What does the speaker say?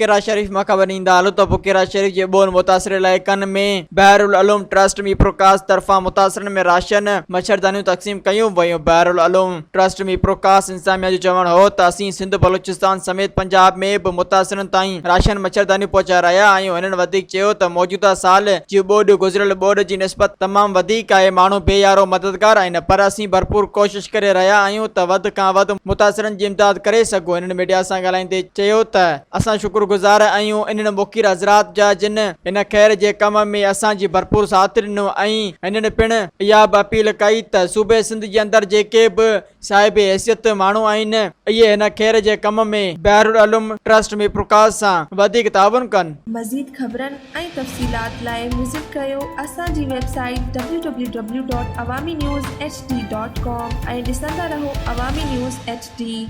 بڪيرا شريف مان خبر ڏيندا هلون ته بڪيرا شريف جي ٻوڏ متاثر علائقن ۾ بحرالعلوم ٽرسٽ ميرپورخاص طرفان متاثرن ۾ راشن، مڇردانيون تقسيم ڪيون ويون. بحرالعلوم ٽرسٽ ميرپورخاص انتظاميا جو چوڻ هو ته اسين سنڌ، بلوچستان سميت پنجاب ۾ به متاثرن تائين راشن، مڇردانيون پهچائي رهيا آهيون. هنن وڌيڪ چيو ته موجوده سال جي ٻوڏ گذريل ٻوڏ جي نسبت تمام وڌيڪ آهي، ماڻهو بي يارو مددگار آهن پر اسين ڀرپور ڪوشش ڪري رهيا آهيون ته وڌ کان وڌ متاثرن جي امداد ڪري سگهون. هنن ميڊيا سان ڳالهائيندي چيو ته اسان شڪر گذار آهيون انهن مخير حضرات جا جن هن خير جي ڪم ۾ اسان جي ڀرپور ساٿ ڏنو ۽ هنن پڻ اها به اپيل ڪئي ته صوبي سنڌ جي اندر جيڪي به صاحب حيثيت ماڻهو آهن اهي هن خير جي ڪم ۾ بحرالعلوم ٽرسٽ ميرپورخاص سان وڌيڪ تعاون ڪن. مزيد خبرن ۽ تفصيلات لاء وزٽ ڪريو اسان جي website W W W dot Awami news H D dot com ۽ ڏسندا رهو عوامي نيوز ايڇ ڊي.